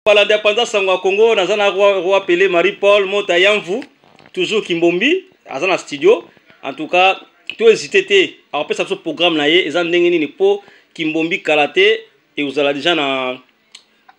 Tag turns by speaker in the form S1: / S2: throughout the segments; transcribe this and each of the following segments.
S1: Balandi ya panza sango ya Congo, naza na roi, roi Pele Marie Paul Mota Yamvu, toujours Kimbombi, aza na studio. En tout cas, to hésiter te, akopesa biso programme na ye eza ndenge nini po Kimbombi kala te ekozala déjà na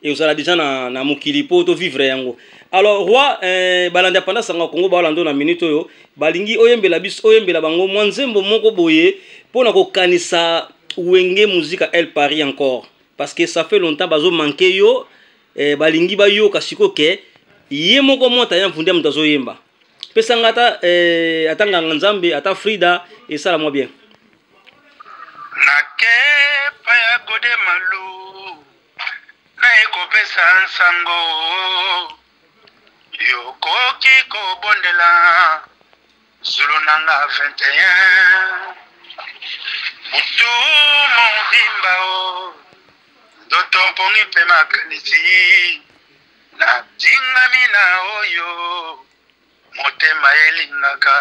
S1: ekozala déjà na, na mokili po to vivre yango. Alors roi eh, balandi ya panza sango ya Congo baolanda na minute oyo balingi oyembela biso oyembela bango mwa nzembo moko boye mpo na kokanisa Wenge Musica El Paris encore. Parce que ça fait longtemps bazo manquer yo eh, balingi bayoka sikoyo ke ye moko mwata ya mvunde moto azoyemba pesa nga ata eh, ata nganga nzambe ata frida esala mwa bien.
S2: Nakepa ya gode malu naye kopesa nsango yokoki kobondela Zulu nanga 21 butu mobimba o ndoto mpongi mpe makanisi natingami na oyo motema elingaka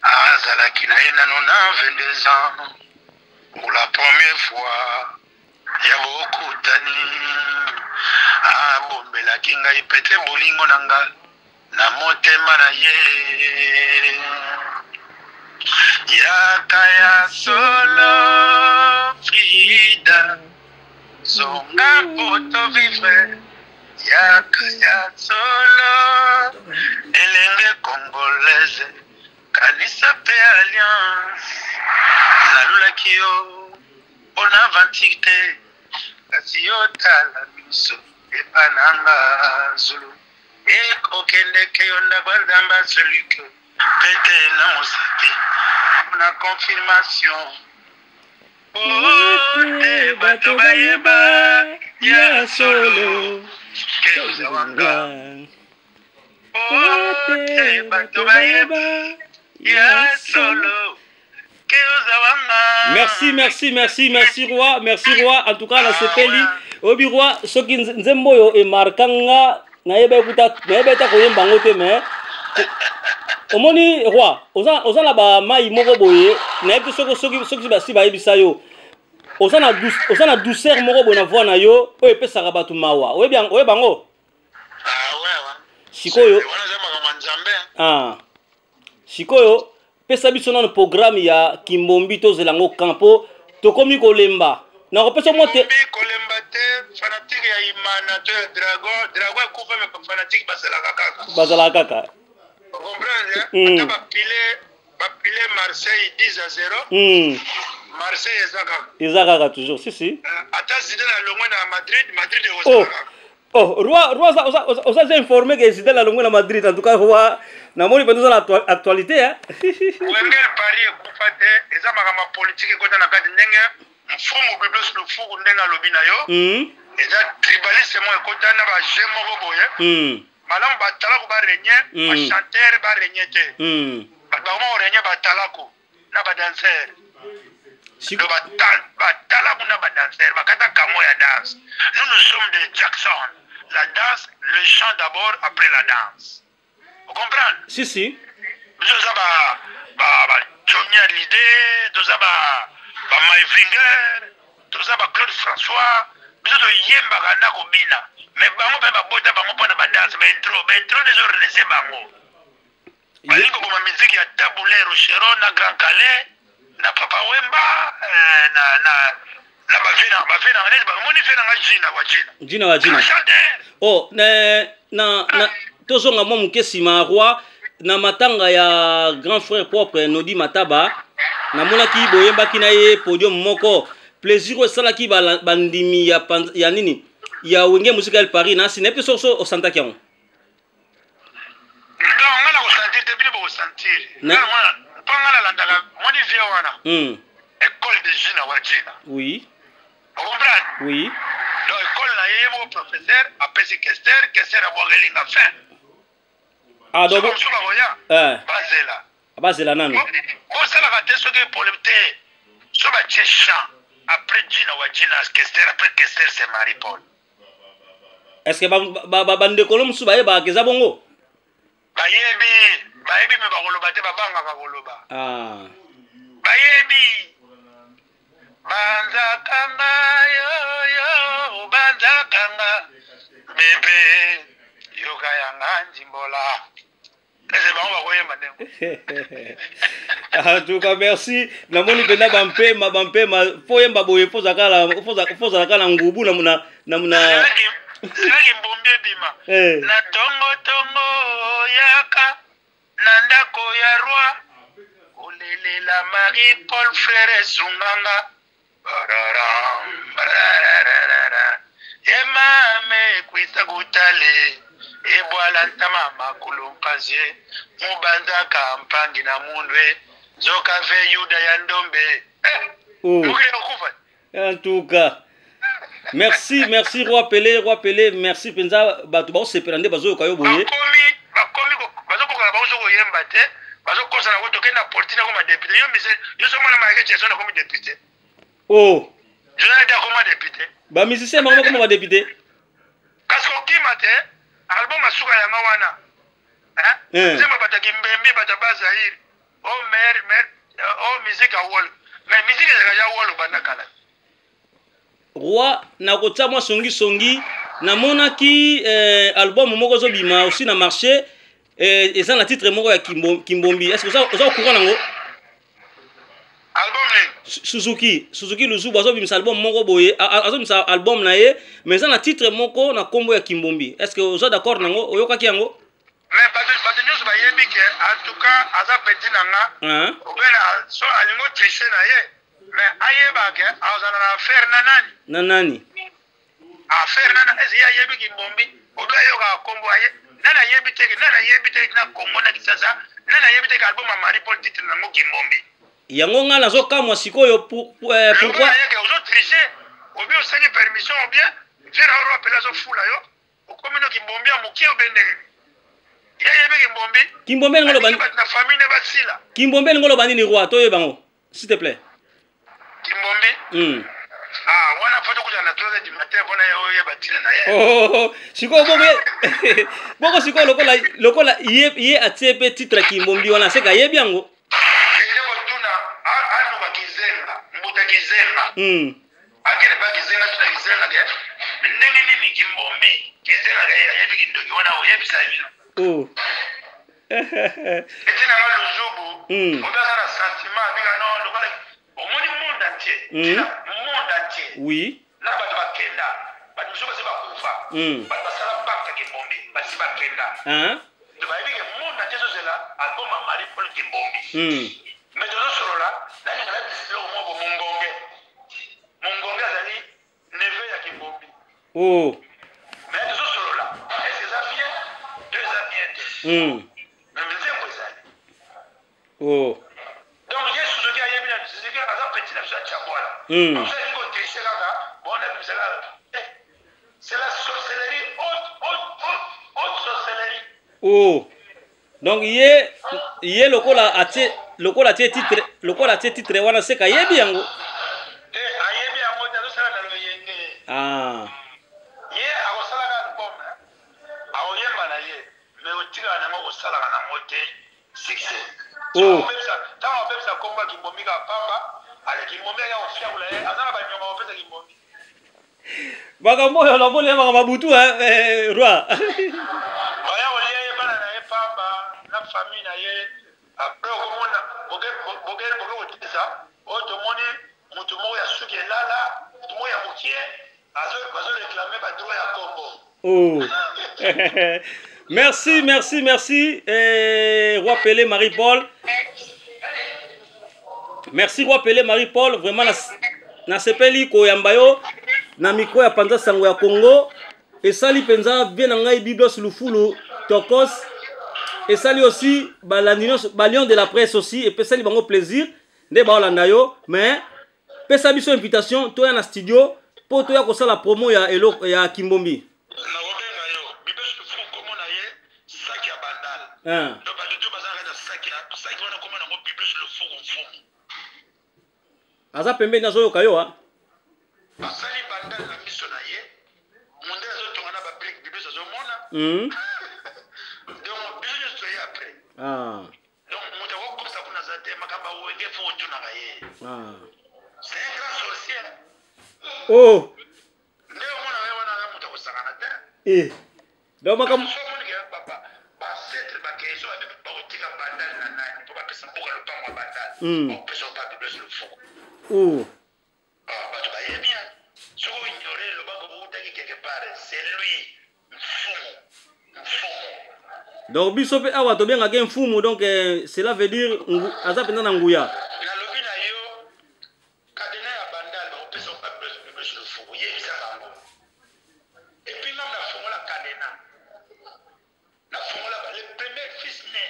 S2: azalaki na ye nano na 22 ans pour la première fois ya bokutani abombelaki ngai pete bolingo na ngai na motema na ye yaka ya solo frida zonga poto vivre yaka ya solo elenge congolaise kanisa mpe alliance nalulaki yo mpo na aventure te kasi yo tala miso epa nanga zulu Ekokendeke yo ndako ya Nzambe celui que pete na mosapi na confirmation ote bato bayeba ya solo ke oza wanga ote bato bayeba ya solo.
S1: Merci, merci, merci, merci roi, merci roi. En tout cas, la sepeli, obi roi, soki nzembo oyo emarka nga nayeba ekuta nayeba ata koyemba yango te mais omoni roi oza, oza na bamai moko boye nayebi te soki soki soki basi bayebisa yo oza na oza na douceur moko boye na voix na yo oyo epesaka bato mawa oyebi oyeba yango
S2: ah, ouais, ouais.
S1: Sikoyo ah. Sikoyo pesa biso nano programme ya Kimbombi tozela yango quand po tokomi kolemba. Nakopesa mwa te.
S2: Kolemba te fanatique ya Imana to ya Dragon, Dragon akufa mais ba fanatique bazalaka kaka.
S1: Bazalaka kaka.
S2: Comprendre hein? Ata ba pile ba pile Marseille 10 à 0. Marseille eza kaka.
S1: Eza kaka toujours si si.
S2: Ata Zidane alongwe na Madrid, Madrid ekozala kaka.
S1: Oh, roi, roi, oza, oza, oza, oza informé que Zidane alongwe na Madrid. En tout cas, roi, namoni mpenza oza na actualité, hein.
S2: Wenger Paris ekufa te, eza makambo ya politique ekota na kati ndenge mfumu Biblos Lufuku ndenge alobi na yo. Eza tribaliste moko ekota na ba jeu moko boye. Malamu batalaku ba régner, ba chanteur ba régner te. Bato bakoma ko régner batalaku. Na ba danseur donc batala kuna ba danseur bakata kango ya danse. Nous, nous sommes des Jackson, la danse, le chant d'abord, après la danse. Vous comprendre?
S1: Si si.
S2: Biso toza ba ba ba Johnny Hallyday, toza ba ba Maïvinger, toza ba Claude François, biso toyembaka na kobina. Mais bango pe babota bango pona ba danse, ba intro, ba intro nde ezo relancer bango. Balingi koboma miziki ya Tabu Ley Rochereau na Grand Kallé na Papa Wemba eh, na na na ba vieux na ba vieux na neti ba moni vieux na nga Gina wa Gina.
S1: Gina wa Gina.
S2: Chanteur.
S1: Oh, na na, na tozonga mwa moke nsima roi na matanga ya grand frère propre Nodi Mataba namonaki boyembaki na ye podium moko plaisir oyo esalaki bandimi ya, ya nini ya Wenge Musica El Paris na sina epe soso osantaki yango.
S2: Non, nga na kosentir te, bino bokosentir. Nga na mwana, mpo nga nalandaka moni vieux wana. École de Gina wa Gina.
S1: Oui.
S2: Comprendre?
S1: Oui.
S2: Donc école na ye ye moko professeur apesi Kester, Kester abwakeli nga fin.
S1: Ah donc
S2: mosusu bakoya.
S1: Eh.
S2: Bazela.
S1: Bazela nanu.
S2: Bosalaka te soki problème te. So batie chant après Gina wa Gina Kester, après Kester c'est Marie Paul.
S1: Est-ce que bandeko no mosusu bayebaka eza bongo?
S2: Bayebi, bayebi me bakoloba te, babangaka koloba.
S1: Ah.
S2: Bayebi. Banzakanga yo yo banzakanga bebe yoka yanga ndimbola. Ese bango bakoyemba ndenge.
S1: En tout cas, merci. Namoni mpenza bampema bampema fo yemba boye, fo ozalaka na ngubu na
S2: Selaki mbombi ebima na tongo tongo, yaka na ndako ya roi kolelela Marie Paul frère sunganga emame ekwisa kutale ebwala ntama makulu mpazie mubanzaka mpangi na mundwe nzoka ve yuda ya ndombe.
S1: Oh. Mokili okufa. En tout cas, merci, merci Roi Pelé, Roi Pelé, merci mpenza. Bato baosepela nde bazoyoka yo boye.
S2: Bakomi bazokokana, baozo koyemba te, bazokosana ko tokende na politique, nakoma député. Yo mise yo so mwana Michael Jackson akomi député.
S1: Oh.
S2: Jonathan akoma député.
S1: Bamusicien bango bakoma badéputé.
S2: Kasi kokima te, album asuka yango wana. Nzembo bato ya kimbembi, bato ya bazaire o mer mer o musique ya wolo, mais musique ezalaka ya wolo banda kala.
S1: Roi, nakotia mwa songisongi. Namonaki album moko ezobima aussi na marché, eza na titre moko ya Kimbombi. Est ce que oza courant nango?
S2: Album nini?
S1: Suzuki Luzubu azobimisa album moko boye, azobimisa album na ye, mais eza na titre moko na nkombo ya Kimbombi. Est ce que oza d'accord nango? Oyokaki yango?
S2: Mais bato nyonso bayebi ke en tout cas aza petit na nga. Obena so alingi otriche na ye, mais ayeba ke azala na affaire na nani.
S1: Na nani?
S2: Affaire nani? Ese ye ayebi Kimbombi obe ayokaka nkombo aye? Nani ayebi teke? Nani ayebi te na Kongo na Kisasa? Nani ayebi teke album ya Marie Paul titre nango Kimbombi?
S1: Yango nga nazokamwa sikoyo pourquoi.
S2: Yeke ozotriche obi osengi permission ou bien vieux na oro apele azofula yo, okomi no Kimbombi ya mokie obe ndenge ye ayebi Kimbombi.
S1: Kimbombi elingo loba
S2: bato na famille ne basila.
S1: Kimbombi elingo loba nini, roi? Toyeba yango, s'il te plaît.
S2: Kimbombi? Ah, wana faut tokutana na 3 heures du matin mpona ye oyeba ntina na ye.
S1: Oh, sikoyo bongo sikoyo lokola ye atie mpe titre ya Kimbombi wana, seka ayebi yango.
S2: Ende kotuna, aluka Kizenga, mbuta Kizenga. Akende pa Kizenga, tuna Kizenga ke ndenge nini Kimbombi. Kizenga ke ayebi kindoki wana, oyebisa ye bino.
S1: Oh.
S2: Eti nanga Luzubu obi aza na sentiment abika non lokola omoni monde entier, tina monde entier na bato bakenda, bato mosusu basi bakufa, bato basala pacte ya Kimbombi basi bakenda. To bayebi ke monde entier ezozela album ya Marie Paul Kimbombi. Mais tozosolola, nalinga nabisa eloko moko. Mongonge, Mongonge azali neveu ya Kimbombi. Mais tozosolola, est ce eza bien to eza bien te? Mais nzembo ezali. Donc ye Suzuki ayebi na Suzuki aza petit na biso ya Tiabwala. Biso alingi kotriche kaka bon nabimisa kaka. C'est la sorcellerie, haute haute haute haute sorcellerie.
S1: Oh. Donc ye lokola atie titre wana, seka ayebi yango.
S2: Te, ayebi yango te, azosala na loyenge.
S1: Ah.
S2: Ye akosalaka album, akoyemba na ye, mais otikaka nango, kosalaka nango te succès.
S1: Oh.
S2: Ntango abebisa kombo ya Kimbombi kaka pamba, ale Kimbombi aya kofiakula ye, aza na banyonga kopesa Kimbombi.
S1: Makambo oyo namoni ya makambo ya butu, roi.
S2: Baya kolia ye bana na ye pamba na famille na ye. Après okomona boke kotisa oyo tomoni motu moko ya suki elala, motu moko ya mokie bazoréclame badroit ya Congo.
S1: Oh. Merci, merci, merci, Roi Pelé Marie-Paul. Merci Roi Pelé Marie-Paul, vraiment nasepeli koyamba yo na micro ya Panza Sango ya Congo. Esali mpenza bien na ngai Biblos Lufulu Tokos. Esali aussi balandi nyonso, balion de la presse aussi, epesali bango plaisir nde baolanda yo, mais pesa biso invitation toya na studio mpo toya kosala promo ya eloko ya Kimbombi.
S2: Nakobenga yo. Biblos Lufulu, kombo na ye saki ya Bandal. Donc bato to baza na kati ya saki ya saki wana, kombo nango Biblos Lufuku Mfumu.
S1: Aza pembeni, azoyoka yo a.
S2: Basali Bandal na miso na ye, mondele azotonga na babrique, Biblos azomona. Donc biso nyonso toye après. Donc moto akokosa kuna aza te. Makambo awenge, fo otunaka ye. C'est un grand sorcier.
S1: Oh.
S2: Nde omona ye wana aza moto akosakana te.
S1: Eh. Donc makambo
S2: so omoni ke baancêtre bakei so bakotika bandal na nani mpo bapesa mboka lopango ya bandal. Bakopesa opa biblos lofuku.
S1: Oh.
S2: Ah, bato bayebi hein. Soki oignore lobako outaki quelque part, c'est lui mfumu mfumu.
S1: Donc biso mpe awa tobengaka ye mfumu, donc cela veut dire aza mpenza na nguya.
S2: Nalobi na yo Cadenas ya Bandal bakopesa yo Pablos Biblos Lufuku yebisa bango. Et puis ngam nafongola cadenas. Nafongola ba le premier fils né.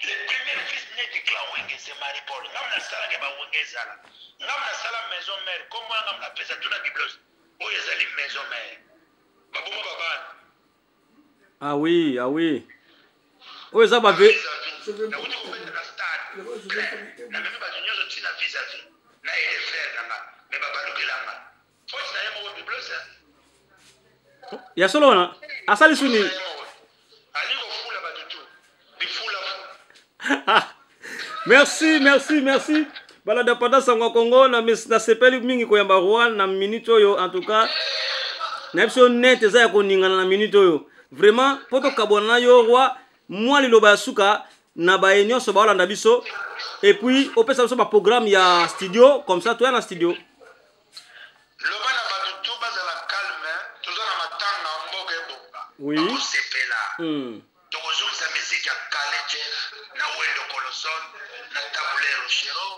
S2: Le premier fils né du clan Wenge c'est Marie Paul. Ngam nasalaka ba Wenge ezala. Ngam nasala maison mère kombo na ngam napesa tuna Biblos. Oyo ezali maison mère. Baboma ba bana.
S1: Ah oui, ah oui. Oyo eza ba ve
S2: Nauti kobeta na stade plein. Namemi bato nyonso ntina vis-à-vis na ele frère na nga me babalukela nga faute na ye moko Biblos.
S1: Ya solo wana asali suni.
S2: Ali kofula bato tu bifula fula.
S1: Merci, merci, merci. Balada panda sango ya Congo na nasepeli mingi koyamba roi na minute oyo. En tout cas na biso net eza ya koningana na minute oyo. Vraiment po tokabwana na yo roi, mwa liloba ya suka na baye nyonso baolanda biso et puis opesa biso ba programme ya studio comme ça toya na studio.
S2: Loba na bato tu bazala calme, toza na matanga mboka ebonga.
S1: Oui.
S2: Bakosepela. Tokozongisa miziki ya Kale Jeff na Wendo Koloson na Tabu Ley Rochereau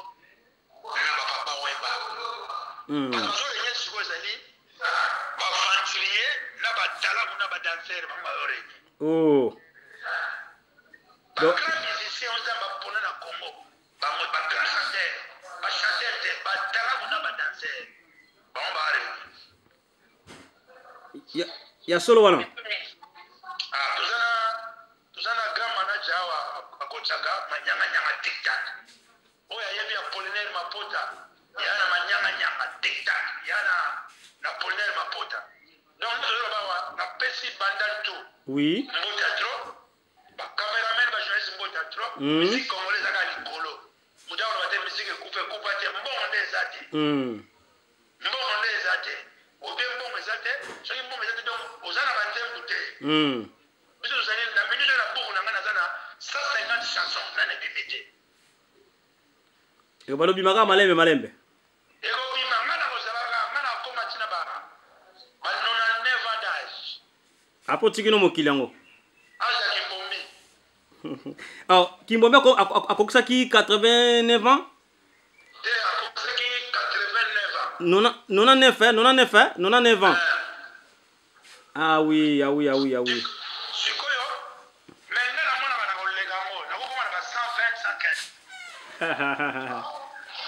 S2: na ba Papa Wemba. Bato bazo regner sikoyo ezali ba aventurier na ba talaku na ba danseur bango bazo regner.
S1: Oh.
S2: Ba grand musicien oyo Nzambe apona na Congo bango ba grand chanteur, ba chanteur te, ba talaku na ba danseur bango ba regner.
S1: Ya solo wana.
S2: Ah, toza na grand manager awa akotisaka manyanganyanga tic-tac. Oyo ayebi Apollinaire Mapota, ya na manyanganyanga tic-tac, ya na Apollinaire Mapota. Donc tozoloba awa napesi bandal tout.
S1: Oui.
S2: Mbote ya trop. Ba cameraman, ba journaliste mbote ya trop. Musique congolaise ezaka likolo. Moto akoloba te musique ekufa, ekufa te, mbongo nde eza te. Mbongo nde eza te. Obie mbongo eza te, soki mbongo eza te donc oza na ba nzembo te. Biso tozali na minute oyo na buku na ngai naza na 150 chansons nani ebimi te.
S1: Eko bino bimaka malembe malembe.
S2: Ekobima ngai nakozalaka ngai nakoma ntina ba 99 ans d'âge.
S1: Apo tiki no mokili yango.
S2: Âge ya Kimbombi.
S1: Alors Kimbombi akokisaki 89 ans?
S2: Te, akokisaki 89 ans.
S1: Nonante-neuf, hein, nonante-neuf, hein, 99 ans. Ah oui, ah oui, ah oui, ah oui.
S2: Sikoyo, mais nga namonaka na koleka yango, nakokoma na ba 120,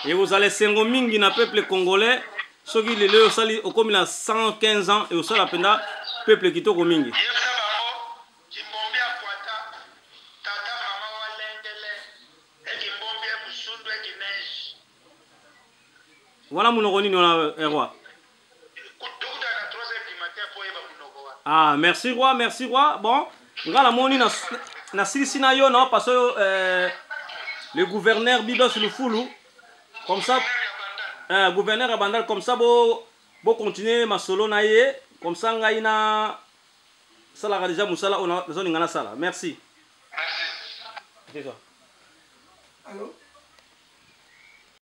S2: 115.
S1: Ekozala esengo mingi na peuple congolais soki lelo osali okomi na 115 ans e osala mpenza peuple kitoko mingi.
S2: Yebisa bango Kimbombi akwata tata mama wa lengele e Kimbombi e musundu e kineige.
S1: Wana munoko nini wana roi?
S2: Tokutana na 3 heures du matin po oyeba munoko wana.
S1: Ah, merci roi, merci roi. Bon, nga namoni na silisi na yo na passe oyo le gouverneur Biblos Lufulu comme ça, gouverneur ya Bandal, comme ça bo continuer masolo na ye, comme ça ngai na salaka déjà musala oyo nazolinga nasala. Merci.
S2: Merci.
S1: C'est ça.
S3: Allô?